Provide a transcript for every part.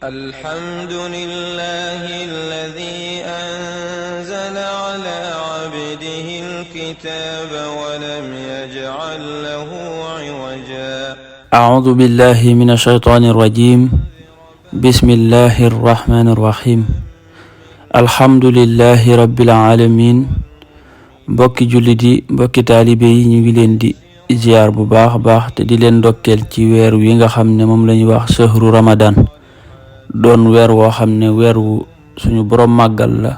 الحمد لله الذي أنزل على عبده الكتاب ولم يجعل له عوجا أعوذ بالله من الشيطان الرجيم بسم الله الرحمن الرحيم الحمد لله رب العالمين mbokki jullit yi mbokki taalibe yi ñu ngi leen di ziar bu baax te di leen ndokkeel ci weer wi nga xam ne moom lañuy wax sahru ramadan doon weer woo xam ne weer wu suñu borom màggal la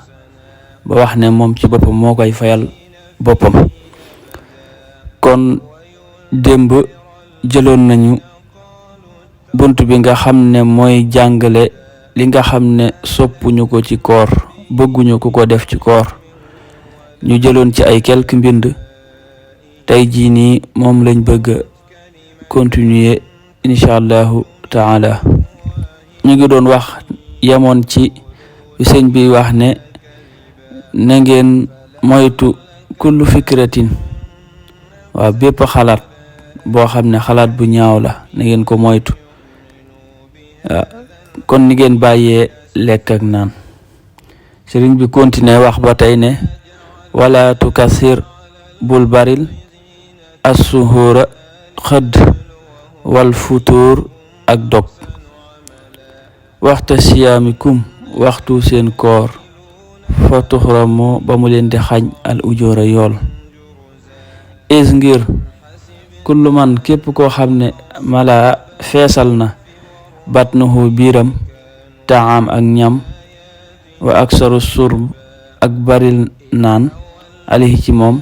ba wax ne moom ci boppam moo koy fayal boppam. kon démb jëloon nañu bunt bi nga xam ne mooy jàngale li nga xam ne soppuñu ko ci koor, bëgguñu ko def ci koor. ñu jëloon ci ay quelques mbind tey jii nii moom lañ bëgg continuer incha allahu taala. ñu ngi doon wax yemoon ci sëñ bi wax ne na ngeen moytu kullu fikratin, waaw bépp xalaat boo xam ne xalaat bu ñaaw la na ngeen ko moytu. kon ni ngeen bàyyee lekk ak naan. sëriñ bi continuer wax ba tey ne wala tukasir bul baril assuhura xëdd wal futur ak dog waxta siyaamikum waxtu seen koor fa tuxramu ba mu leen di xañ al ujoora yool is ngir kullu man képp koo xam ne mala feesal na batnuhu biiram taam ak ñam wa aksaru surb ak baril naan alihi ci moom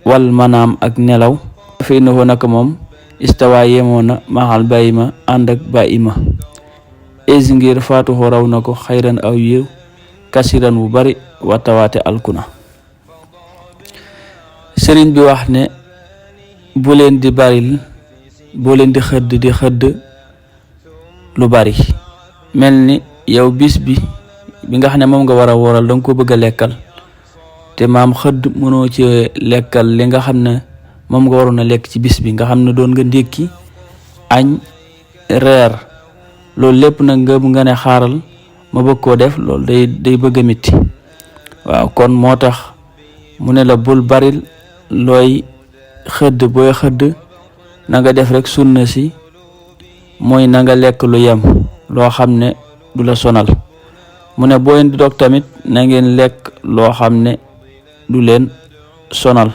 wal manaam ak nelaw fi innahu naka moom istawa yemoona maxal bàyyima ànd ak bàyyima is ngir faatuxu raw na ko xayran aw yiw kasiran bu bari watawaate alkuna. sëriñ bi wax ne bu leen di baril, bu leen di xëdd lu bari, mel ni yow bis bi nga xam ne moom nga war a wooral danga ko bëgg a lekkal te maam xëdd mënoo ci lekkal li nga xam ne moom nga waroon a lekk ci bis bi nga xam ne doon nga ndékki añ reer, loolu lépp nag nga ne xaaral ma bëgg koo def, loolu day bëgg a mitti. waaw kon moo tax mu ne la bul baril looy xëdd. booy xëdd na nga def rek sunna si mooy na nga lekk lu yem loo xam ne du la sonal. mu ne boo leen di dog tamit na ngeen lekk loo xam ne du leen sonal.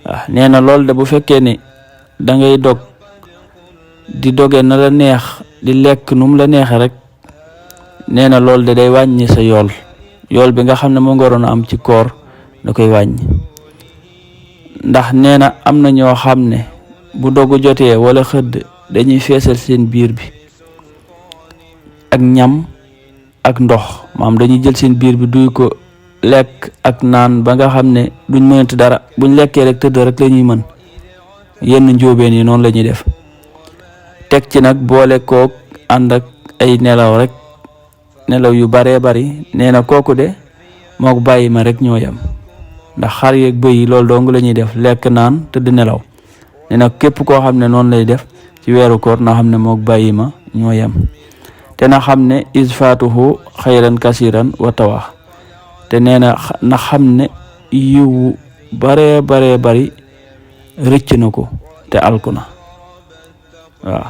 waaw nee na loolu de bu fekkee ni da ngay dog di doge na la neex, di lekk num la neexe rek, nee na loolu de day wàññi sa yool bi nga xam ne moo nga waroon a am ci koor da koy wàññi. ndax nee na am na ñoo xam ne bu dogu jotee wala xëdd dañuy feesal seen biir bi ak ñam ak ndox, maam dañuy jël seen biir bi duy ko lekk ak naan ba nga xam ne duñ mënati dara, buñ lekkee rek tëdd rek la ñuy mën. yenn njóobeen yi noonu la ñuy def. teg ci nag boole kook ànd ak ay nelaw rek, nelaw yu baree bari. nee na kooku de mook bàyyi ma rek ñoo yem, ndax xar yeeg bëy yi loolu dong la ñuy def, lekk naan tëdd nelaw. nee na képp koo xam ne noonu lay def ci weeru koor na xam ne mook bàyyi ma ñoo yem. te na xam ne isfaatuhu xayran kasiran wa tawax. te nee na xam ne yiwu baree bari rëcc na ko te alku na. waaw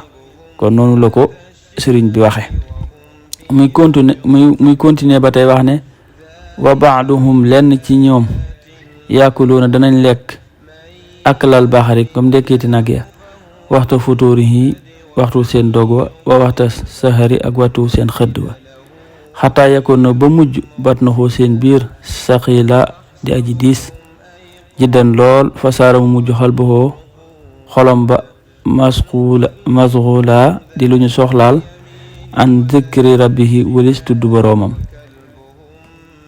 kon noonu la ko sëriñ bi waxe. muy continuer ba tey wax ne wa baaduhum lenn ci ñoom yaakuluuna danañ lekk aklal baxari comme ndekkiti nag ya waxta futuurihi waxtu seen dog wa waxta sahari ak waxtu seen xëdd wa xataa yakoon na ba mujj bat na xoo seen biir saxila di aji diis jiddan lool fasaara mu mujj xal ba xoo xolom ba masxula di lu ñu soxlaal an dikri rabbihi walis tudd boroomam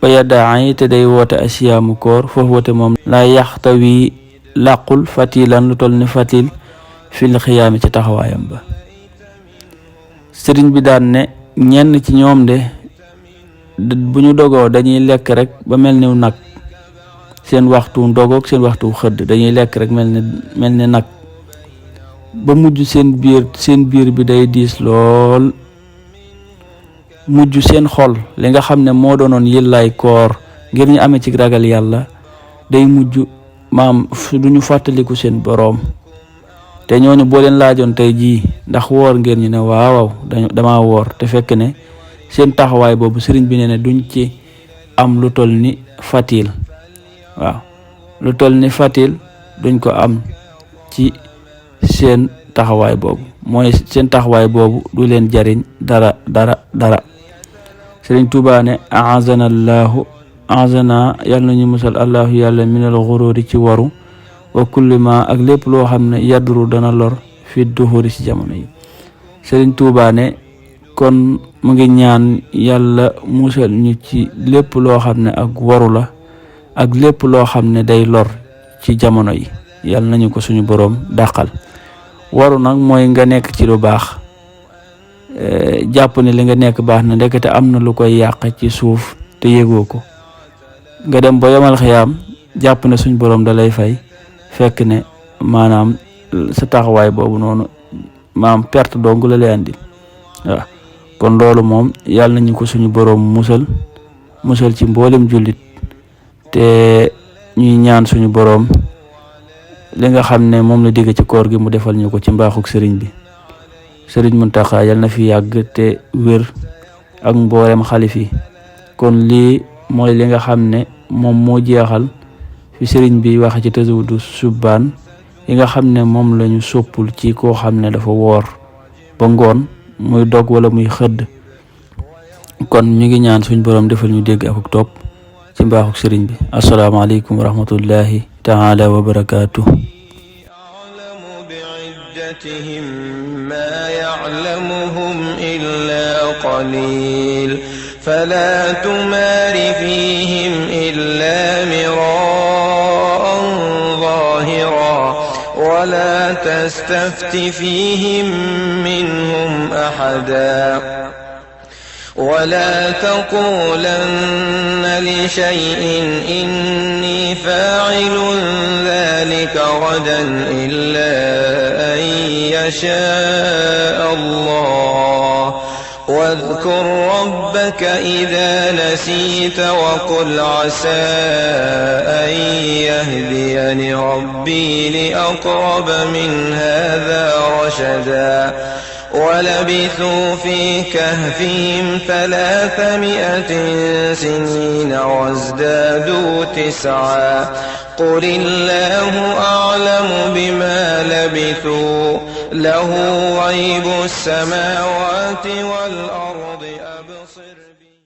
ba yaddaay te day woote asiyaamu koor foofu woote moom la yaxtawi làqul fatilan lu toll ni fatil fil xiyaami ci taxawaayam ba. sëriñ bi daan ne ñenn ci ñoom de bu ñu dogoo dañuy lekk rek ba mel ni nag, seen waxtu ndogoog seen waxtu xëdd dañuy lekk rek mel ni nag ba mujj seen biir bi day diis lool mujj seen xol li nga xam ne moo doonoon yillaay koor ngir ñu amee ci ragal yàlla day mujj maam duñu fàttaliku seen boroom. te ñooñu boo leen laajoon tey jii ndax woor ngeen ñu ne waaw dama woor, te fekk ne seen taxawaay boobu sëriñ bi nee ne duñ ci am lu toll ni fatil. waaw lu toll ni fatil duñ ko am ci seen taxawaay boobu, mooy seen taxawaay boobu du leen jariñ dara. Sëriñ Tuubaa ne aazana yàlla nañu musal allahu yàlla minal xururi ci waru wa kulli ma ak lépp loo xam ne yadru dana lor fi duhuri ci jamono yi. Sëriñ Tuubaa ne kon mu ngi ñaan yàlla musal ñu ci lépp loo xam ne ak waru la ak lépp loo xam ne day lor ci jamono yi, yàlla nañu ko suñu boroom dàqal. waru nag mooy nga nekk ci lu baax, jàpp ne li nga nekk baax na ndekete am na lu koy yàq ci suuf te yëgoo ko, nga dem ba yomal xiyaam jàpp ne suñ boroom da lay fay, fekk ne maanaam sa taxawaay boobu noonu maanaam perte dong la lay andil. waaw kon loolu moom yàlla nañu ko suñu boroom musal ci mboolem jullit, te ñuy ñaan suñu boroom li nga xam ne moom la digg ci koor gi mu defal ñu ko ci mbaaxuk sëriñ bi. Sëriñ Muntaxa yal na fi yàgg te wér ak mboolem xalif yi. kon lii mooy li nga xam ne moom moo jeexal fi sëriñ bi wax ci Tazawudu Shubaan yi nga xam ne moom lañu soppul ci koo xam ne dafa woor ba ngoon muy dog wala muy xëdd. kon ñu ngi ñaan suñ boroom defal ñu dégg ak topp ci mbaaxuk sëriñ bi. asalaamaaleykum wa rahmatullahi taala wa barakaatuh. ما يعلمهم إلا قليل فلا تمار فيهم إلا مراء ظاهرا ولا تستفت فيهم منهم أحدا ولا تقولن لشيء إني فاعل ذلك غدا إلا أن يشاء الله واذكر ربك إذا نسيت وقل عسى أن يهديني ربي لأقرب من هذا رشدا ولبثوا في كهفهم 300 سنين وازدادوا 9 قل الله أعلم بما لبثوا له غيب السماوات والأرض أبصر به